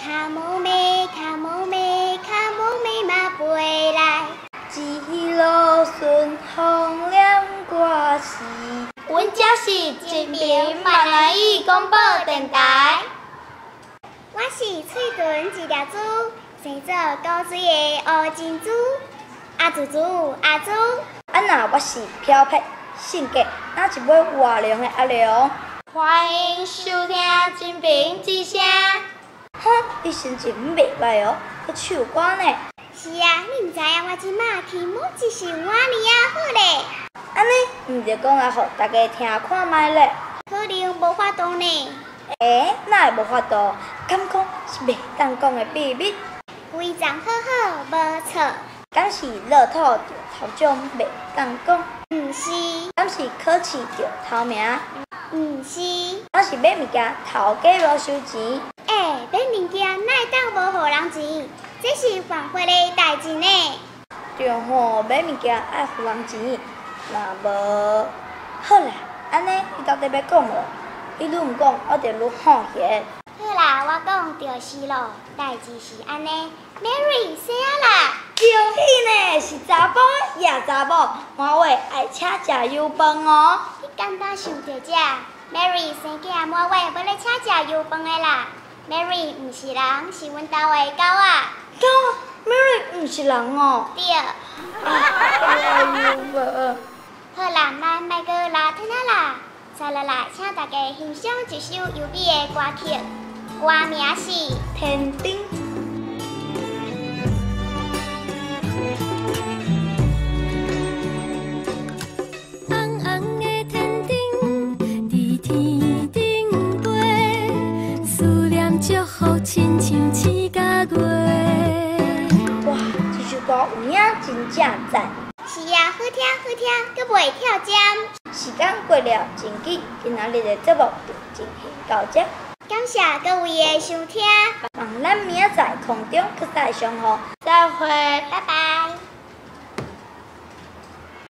卡無尾，卡無尾，卡無尾馬飛來。一路順風念歌詞。阮遮是金平閩南語廣播電臺。我是喙唇一粒珠，生做古錐的烏珍珠。阿祖祖，阿祖。啊若我是飄撇性格，若一尾活龍的阿龍。歡迎收聽金平之聲。哼，你心情袂䆀哦，閣唱歌呢？是啊，你毋知影我這馬起毛一是按呢仔好咧。按呢，毋就講來予大家聽看覓咧？可能無法度呢。欸，哪會無法度？敢講是袂當講的秘密？規章好好，無錯。敢是樂透著頭獎袂當講？毋是。敢是考試著頭名？毋是。敢是買物件頭家無收錢？欸，買物件哪會當無予人錢？這是犯法的代誌呢。對吼，買物件愛予人錢，若無好啦，按呢你到底欲講無？你愈毋講，我就愈好奇。好啦，我講就是咯，代誌是按呢，Mary 生啦。恭喜呢，是查埔抑查某，滿月愛請食油飯哦。你敢當想著這？Mary 生囝滿月欲來請食油飯的啦。Mary 毋是人，是阮兜的狗仔。狗仔？Mary 毋是人哦。對。哎呦！好啦，咱莫閣拉褪仔啦。再落來，請大家欣賞一首優美的歌曲，歌名是《天燈》。紅紅的天燈佇天頂飛，思念祝福親像星佮月。哇，這首歌有影真正讚。是啊，好聽好聽，閣袂跳針。時間過了真緊，今仔日的節目就進行到這。感謝各位的收聽，望咱明仔載空中閣再相會。再會，拜拜。